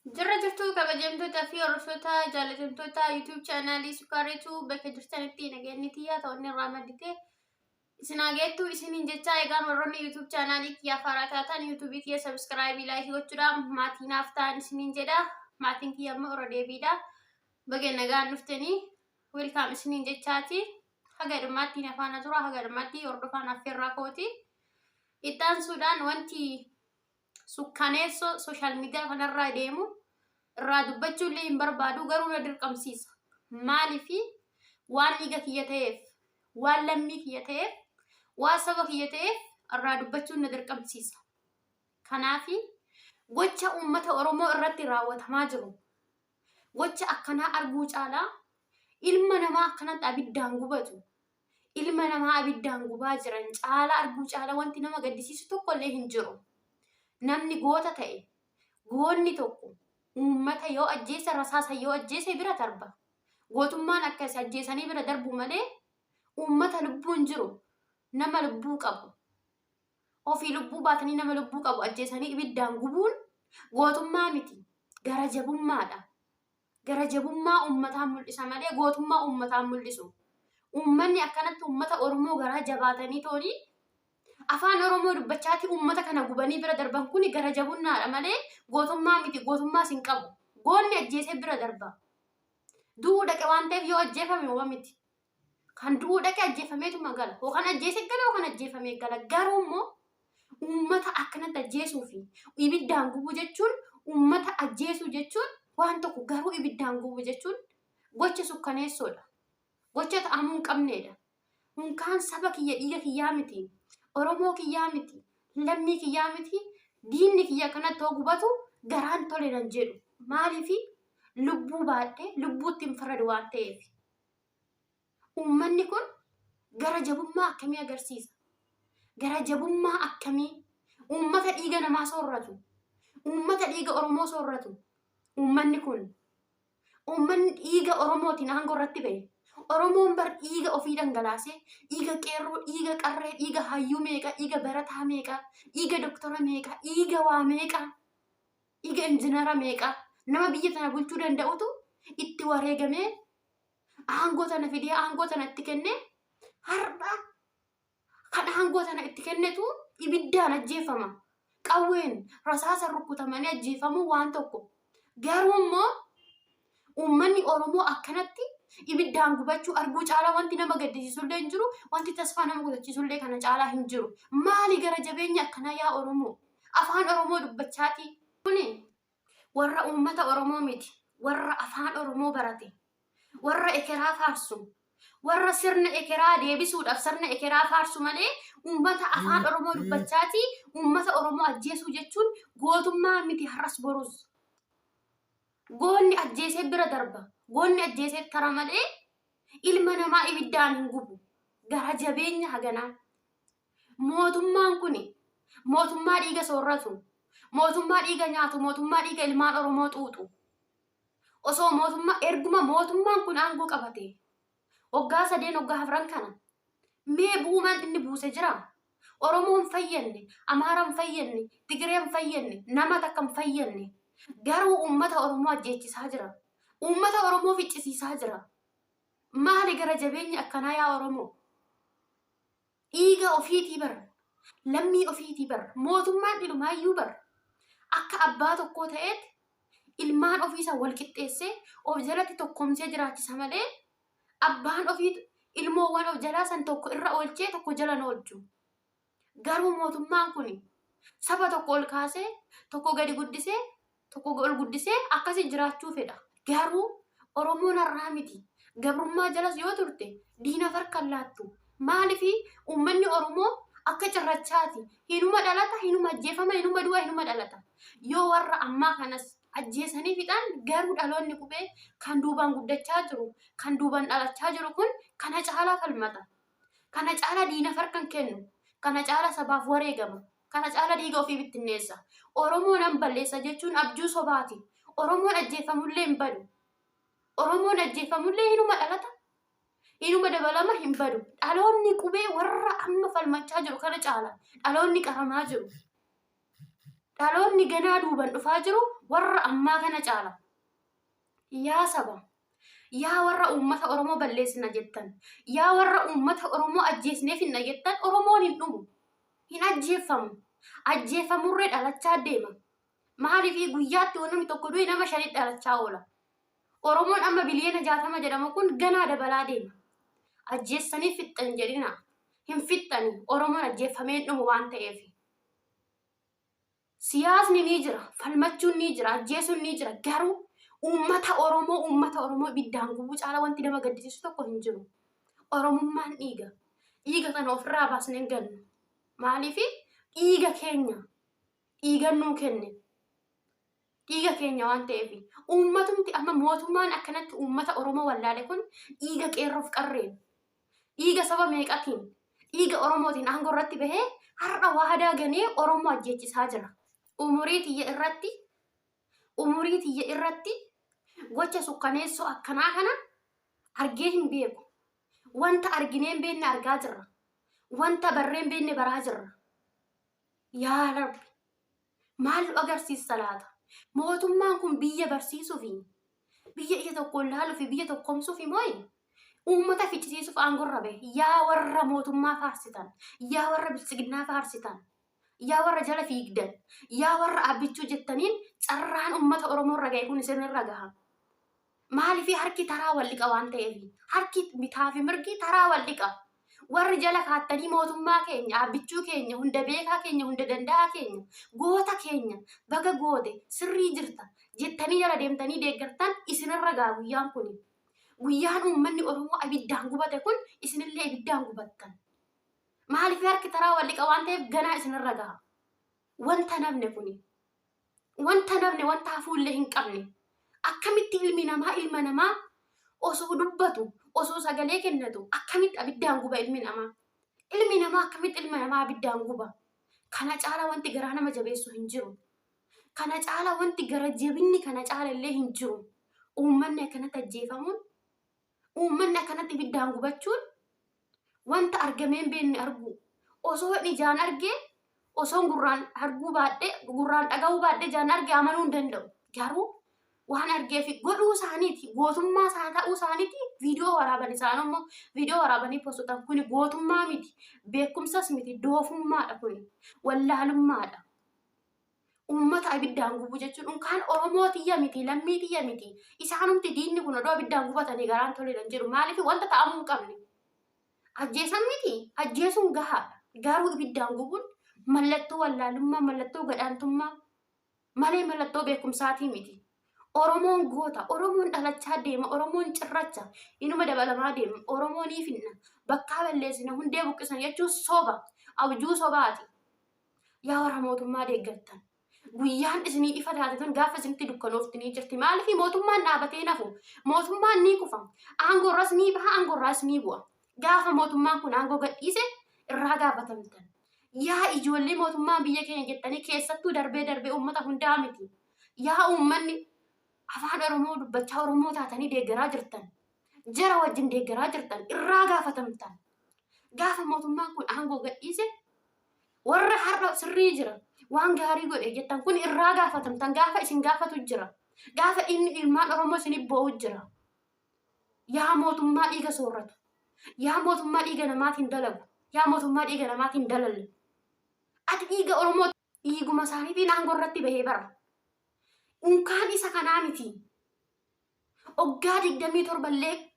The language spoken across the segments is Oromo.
Jirra jirtuu kabajamtoota fi hordoftoota jaalatamtoota YouTube chaanaalii Sukaareetu bakka jirtanitti nageenyi tiyyaa ta'onni irraa maddite isin haa geettu isiniin jechaa egaan warroonni YouTube chaanaalii kiyyaa faaraa taatan YouTube kiyya sabiskiraayibii laayikii gochuudhaan maatii naaf ta'an isiniin jedha. Maatiin kiyya immoo irra deebiidha. Baga nagaan dhuftanii welkaam isiniin jechaati. Haga dhumaatti na faana tura haga dhumaatti hordofaan affeerraa kooti. Itti aansuudhaan wanti sukkaneessoo sooshaal miidiyaa kanarraa deemu irraa dubbachuu illee hin barbaadu garuu na dirqamsiisa. Maaliifi waan dhiiga kiyya ta'eef, waan lammii kiyya ta'eef, waan saba kiyya ta'eef irraa dubbachuun na dirqamsiisa. Kanaafi gocha uummata Oromoo irratti raawwatamaa jiru gocha akkanaa arguu caalaa ilma namaa akkanatti abiddaan gubatu ilma namaa abiddaan gubaa jiran caalaa arguu caalaa wanti nama gaddisiisu tokko illee hin jiru. Namni goota ta'e goonni tokko uummata yoo ajjeese rasaasa yoo ajjeese bira darba. Gootummaan akkas ajjeesanii bira darbu malee uummata lubbuun jiru nama lubbuu qabu ofii lubbuu baatanii nama lubbuu qabu ajjeesanii ibiddaan gubuun gootummaa miti gara jabummaadha. Gara jabummaa uummataa mul'isa malee gootummaa uummataa mul'isu. Uummanni akkanatti uummata Oromoo garaa jabaatanii tooni afaan Oromoo dubbachaati uummata kana gubanii bira darban kuni gara jabummaadha malee gootummaa miti gootummaas hin qabu. Goonni ajjeesee bira darba. Du'uu dhaqe waan ta'eef yoo ajjeefame homa miti. Kan du'uu dhaqe ajjeefameetuma gala. Yookaan ajjeesee gala yookaan ajjeefamee gala. Garuu immoo uummata akkanatti ajjeesuu fi ibiddaan gubuu jechuun uummata ajjeesuu jechuun waan tokko garuu ibiddaan gubuu jechuun gocha sukkaneessoodha. Gocha ta'amuu hin qabneedha. Unkaan saba kiyya dhiiga kiyyaa miti. Oromoo kiyyaa miti. Lammii kiyyaa miti. Diinni kiyya akkanatti hoo gubatu garaan tole nan jedhu. Maaliifi lubbuu baadhee lubbuutti hin faradu waan ta'eef. Uummanni kun gara jabummaa akkamii agarsiisa? Gara jabummaa akkamii? Uummata dhiiga namaa soorratu. Uummata dhiiga Oromoo soorratu. Uummanni kun uummanni dhiiga Oromootiin aangoo irratti ba'e. Oromoon bar dhiiga ofii dhangalaasee dhiiga qeerroo, dhiiga qarree, dhiiga hayyuu meeqa, dhiiga barataa meeqa, dhiiga doktora meeqa, dhiiga waa meeqa, dhiiga injinara meeqa nama biyya tana bulchuu danda'utu itti wareegamee aangoo tana fidee aangoo tana itti kennee har'a kan aangoo tana itti kennetu ibiddaan ajjeefama. Qawween rasaasa rukutamanii ajjeefamuu waan tokko. Garuu immoo uummanni Oromoo akkanatti ibiddaan gubachuu arguu caalaa wanti nama gaddisiisullee hin jiru, wanti tasfaa nama kutachiisullee kana caalaa hin jiru. Maali gara jabeenya akkanaa yaa Oromoo? Afaan Oromoo dubbachaatii. Kuni warra uummata Oromoo miti, warra afaan Oromoo barate, warra ekeraa faarsu, warra sirna ekeraa deebisuudhaaf sirna ekeraa faarsu malee uummata afaan Oromoo dubbachaati uummata Oromoo ajjeesuu jechuun gootummaa miti har'as borus. Goonni ajjeesee bira darba. Goonni ajjeesee tara malee ilma namaa ibiddaan hin gubu. Gara jabeenya haganaa. Mootummaan kuni mootummaa dhiiga soorratu, mootummaa dhiiga nyaatu, mootummaa dhiiga ilmaan Oromoo xuuxu. Osoo mootummaa erguma mootummaan kun aangoo qabate waggaa sadeen waggaa afran kana mee bu'umaan inni buuse jira. Oromoo hin fayyanne, Amaara hin fayyanne, Tigiree hin fayyanne, nama takka hin fayyanne. Garuu uummata Oromoo ajjeechisaa jira. Uummata Oromoo ficcisiisaa jira. Maali gara jabeenyi akkanaa yaa Oromoo? Dhiiga ofiitii bar. Lammii ofiitii bar. Mootummaan dhilumaayyuu bar. Akka abbaa tokkoo ta'eet ilmaan ofiisa wal qixxeessee of jalatti tokkoomsee jiraachisa malee abbaan ofii ilmoowwan of jalaa san tokko irra oolchee tokko jala hin oolchu. Garuu mootummaan kun saba tokko ol kaasee tokko gadi guddisee tokko ol guddisee akkasi jiraachuu fedha. Garuu Oromoon har'aa miti. Gabrummaa jalas yoo turte diina farka hin laattu. Maaliif uummanni Oromoo akka cirrachaati. Hinuma dhalata, hinuma ajjeefama, hinuma du'a, hinuma dhalata. Yoo warra ammaa kanas ajjeesanii fixan garuu dhaloonni qubee kan duubaan guddachaa jiru, kan duubaan dhalachaa jiru kun kana caalaa falmata. Kana caalaa diinaf harka hin kennu. Kana caalaa sabaaf wareegama. Kana caala dhiiga ofii bittinneessa. Oromoo nan balleessa jechuun abjuu sobaati. Oromoon ajjeeffamullee hin badu. Oromoon ajjeeffamullee hinuma dhalata. Hinuma dabalama hin badu. Dhaloonni qubee warra amma falmachaa jiru kana caala. Dhaloonni qaramaa jiru. Dhaloonni ganaa duuban dhufaa jiru warra ammaa kana caala. Yaa saba, yaa warra uummata Oromoo balleessina jettan, yaa warra uummata Oromoo ajjeesnee finna jettan Oromoon hin dhumu. Hin ajjeeffamu. Ajjeeffamurree dhalachaa deema. Maaliif guyyaatti yoo namni tokko du'e nama shanit dhalachaa oola. Oromoon amma biliyoona 60 jedhamu kun ganaa dabalaa deema. Ajjeessanii fixxan jedhina. Hin fixxani. Oromoon ajjeeffamee hin dhumu waan ta'eef. Siyaasni ni jira, falmachuun ni jira, ajjeesuun ni jira. Garuu uummata Oromoo uummata Oromoo ibiddaan gubuu caala wanti nama gaddisiisu tokko hin jiru. Oromummaan dhiiga. Dhiiga kana ofirraa baasnee hin gannu. Maaliif dhiiga keenya dhiigan nuu kenne. Dhiiga keenya waan ta'eef uummatumti amma mootummaan akkanatti uummata Oromoo wallaale kun dhiiga qeerroof qarreen dhiiga saba meeqatiin dhiiga Oromootiin aangoo irratti bahee har'a waadaa ganee Oromoo ajjeechisaa jira. Umurii tiyya irratti umurii tiyya irratti gocha sukkaneessoo akkanaa kana argee hin beeku. Wanta arginee hin beekne argaa jirra. Wanta barree hin beekne baraa jirra. Yaa Rabbi maal nu agarsiista laata? Mootummaan kun biyya barsiisuufi biyya ija tokkoon laaluufi biyya tokkoomsuufi mooyi? Uummata ficcisiisuuf aangorra bahe. Yaa warra mootummaa faarsitan, yaa warra biltsiginnaa faarsitan, yaa warra jala fiigdan, yaa warra abbichuu jettaniin carraan uummata Oromoo irra gahe kun isinirra gaha. Maaliif harki taraa wal dhiqa waan ta'eef harki bitaa fi mirgi taraa wal dhiqa. Warri jala kaattanii mootummaa keenya, abbichuu keenya, hunda beekaa keenya, hunda danda'aa keenya, goota keenya, baga goote, sirrii jirta jettanii jala deemtanii deeggartan isinirra gaha guyyaan kuni. Guyyaan uummanni Oromoo abiddaan gubate kun isinillee ibiddaan gubattan. Maaliif harki taraa wal dhiqa waan ta'eef ganaa isinirra gaha. Wanta namne kuni. Wanta namne wanta hafuullee hin qabne. Akkamitti ilmi namaa ilma namaa osoo dubbatu osoo sagalee kennatu akkamitti abiddaan guba ilmi namaa? Ilmi namaa akkamitti ilma namaa abiddaan guba? Kana caala wanti garaa nama jabeessu hin jiru. Kana caala wanti gara jabinni kana caala illee hin jiru. Uummanni akkanatti ajjeefamuun, uummanni akkanatti ibiddaan gubachuun wanta argamee hin beekne arguu. Osoo ijaan argee, osoo gurraan arguu baadhee, gurraan dhaga'uu baadhee ijaan argee amanuu hin danda'u. Garuu waan argee fi godhuu isaaniiti, gootummaa isaa ta'uu isaaniiti viidiyoo waraaban isaan immoo viidiyoo waraabanii postotan kuni gootummaa miti, beekumsas miti, doofummaadha kuni, wallaalummaadha. Uummata abiddaan gubuu jechuun unkaan Oromoo tiyya miti, lammii tiyya miti. Isaanumti diinni kun odoo abiddaan gubatanii garaan tole nan jedhu. Maaliif wanta ta'amuu hin qabne. Ajjeesan miti, ajjeesuun gahaadha. Garuu ibiddaan gubuun mallattoo wallaalummaa, mallattoo gadhaantummaa malee mallattoo beekumsaatii miti. Oromoon goota, Oromoon dhalachaa deema, Oromoon cirracha, inuma dabalamaa deema, Oromoo ni finna, bakkaa balleessina, hundee buqqisna jechuun soba, abjuu sobaati. Yaa warra mootummaa deeggartan. Guyyaan isinii ifa taate tun gaafa isinitti dukkanoofti ni jirti. Maaliif mootummaan dhaabatee nafu? Mootummaan ni kufa. Aangoo irras ni baha, aangoo irraas ni bu'a. Gaafa mootummaan kun aangoo gadhiise irraa gaafatamtan. Yaa ijoollee mootummaan biyya keenya jettanii keessattuu darbee darbee uummata hundaa miti. Yaa uummanni afaan Oromoo dubbachaa Oromoo taatanii deeggaraa jirtan. Jara wajjin deeggaraa jirtan irraa gaafatamtan. Gaafa mootummaan kun aangoo gadhiise warra har'a sirrii jira waan gaarii godhe jettan kun irraa gaafatamtan gaafa isin gaafatu jira. Gaafa inni ilmaan Oromoo isin boo'u jira. Yaa mootummaa dhiiga soorratu. Yaa mootummaa dhiiga namaatiin dalagu. Yaa mootummaa dhiiga namaatiin dalalu. Ati dhiiga Oromoo dhiiguma isaaniitiin aangoo irratti bahee bara. Unkaan isa kanaa miti. Oggaa 27 illee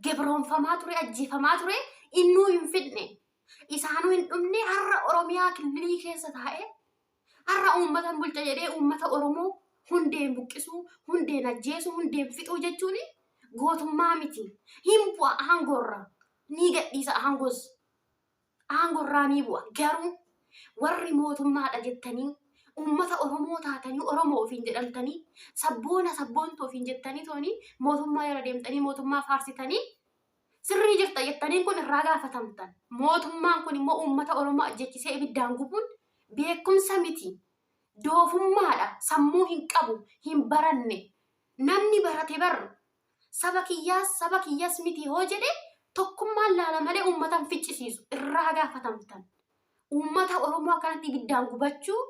gabroonfamaa ture, ajjeefamaa ture, innuu hin fidne. Isaanuu hin dhumne har'a Oromiyaa killilii keessa taa'ee har'a uummata bulcha jedhee uummata Oromoo hundeen buqqisuu, hundeen ajjeesuu, hundeen fixuu jechuun gootummaa miti. Hin bu'a aangoorra. Ni gadhiisa aangoos. Aangorraa ni bu'a. Garuu warri mootummaadha jettanii uummata Oromoo taatanii Oromoo ofiin jedhamtanii sabboona sabboontuu ofiin jettanii tooni mootummaa jala deemtanii mootummaa faarsitanii sirrii jirta jettaniin kun irraa gaafatamtan. Mootummaan kun immoo uummata Oromoo ajjechisee ibiddaan gubuun beekumsa miti. Doofummaadha. Sammuu hin qabu. Hin baranne. Namni barate bar saba kiyyaas saba kiyyas miti hoo jedhe tokkummaan laala malee uummata hin ficcisiisu. Irraa gaafatamtan. Uummata Oromoo akkanatti ibiddaan gubachuu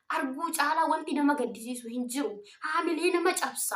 Arguu caalaa wanti nama gaddisiisu hin jiru. Haamilee nama cabsa.